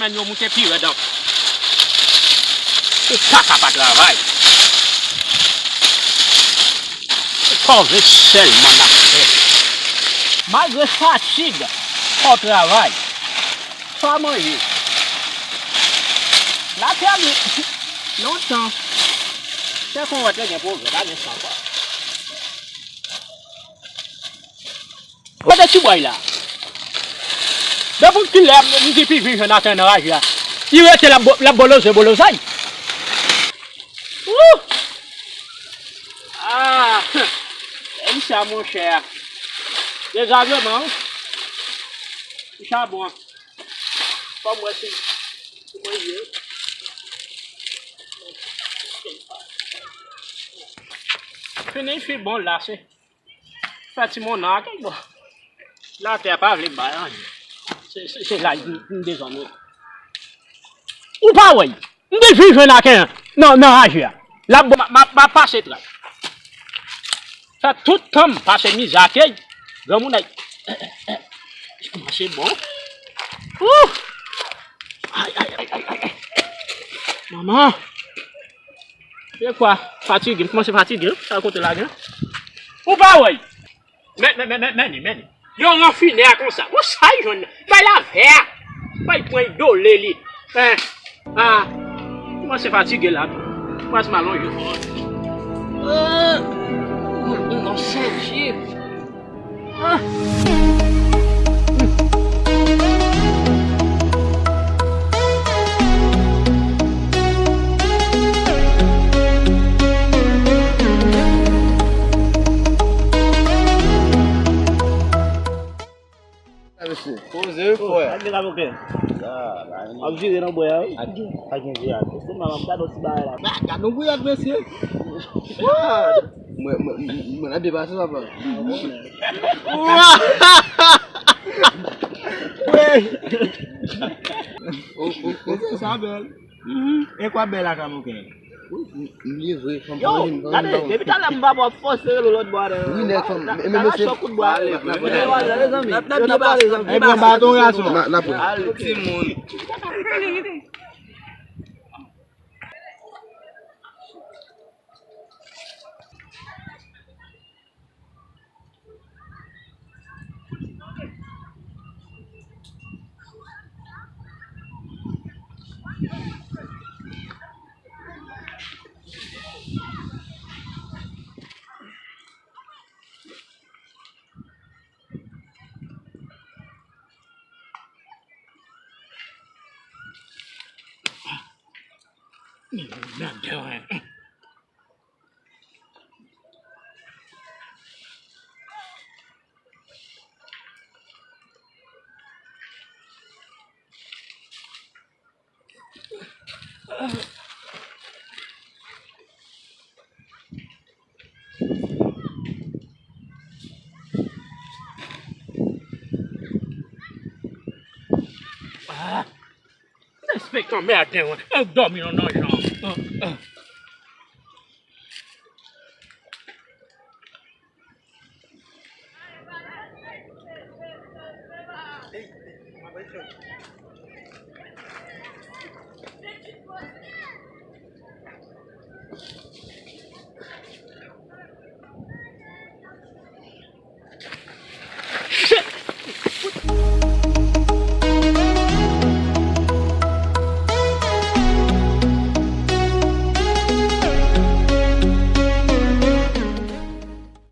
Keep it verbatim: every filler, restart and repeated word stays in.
Yo moute pi rèd ankò. Ou pa ka pa travay. Kòve sèlman n ap fè. Malgre fatig, fò w travay. Fò w manje. Lapèdi lontan. Se konn wè te gen pwogrè, pa gen sa ankò. Gade ti bway la. Depi kilè m di pi vin jwenn atè nan raje a. Li rete l ap bo-, l ap boloze, bolozay. Wouh! Ah! Èm sa, monchè. Dezagreman, wi. Ti chabon an. Fò m wè si, si mwen ye. Fini fi bon la, se. Fè ti monnan a kèk bò. Latè a pa vle bay anyen. Se, se, se la m, m bezwen nou. Ou pa wè, m te fin jwenn ak nan, nan raje a. L ap bon, m ap, m ap pase tray. Fè tout tan m pase mizè ak granmoun ay. Li kòmanse bon. Ouh! Ay, ay, ay, ay, ay, ay. Manman. Se kwa? Fatige, m kòmanse fatige, wi. Sa kote lage, wi. Ou pa wè? Men, men, men, men, men, men. Yon ranfinè a konsa. Bon, sa y jwenn nan? Bay lavè a. Bay pran idole li. Hein? Ah. Kòmanse fatige la. Kòmanse m alonje. Ah. Non, non, non, Sentye. Ah. Poze, frè. Sa k gen la, monchè? Ap vire nan bwè a, wi. Pa gen, pa gen vire a. Estomak m ap gade yon ti bagay la. Gade yon gouyad, mesye. Mwen, mwen, mwen ap depase, papa. Wi. O, o, o, sa bèl. E kwa bèl ak amoken? M bliye vre, fanm. Yo, gade, depi talè m pa wè w ap fòse rele lòt bò a. Wi, nèg fanm. E men mesye. Chòk kout bwa. N ap pale, zanmi. N ap pale, zanmi. E bon, baton gason. N ap pale. Timoun. Ah, derespektan mèd, mwen. Ou dòmi nan, nan jan. Ah, ah.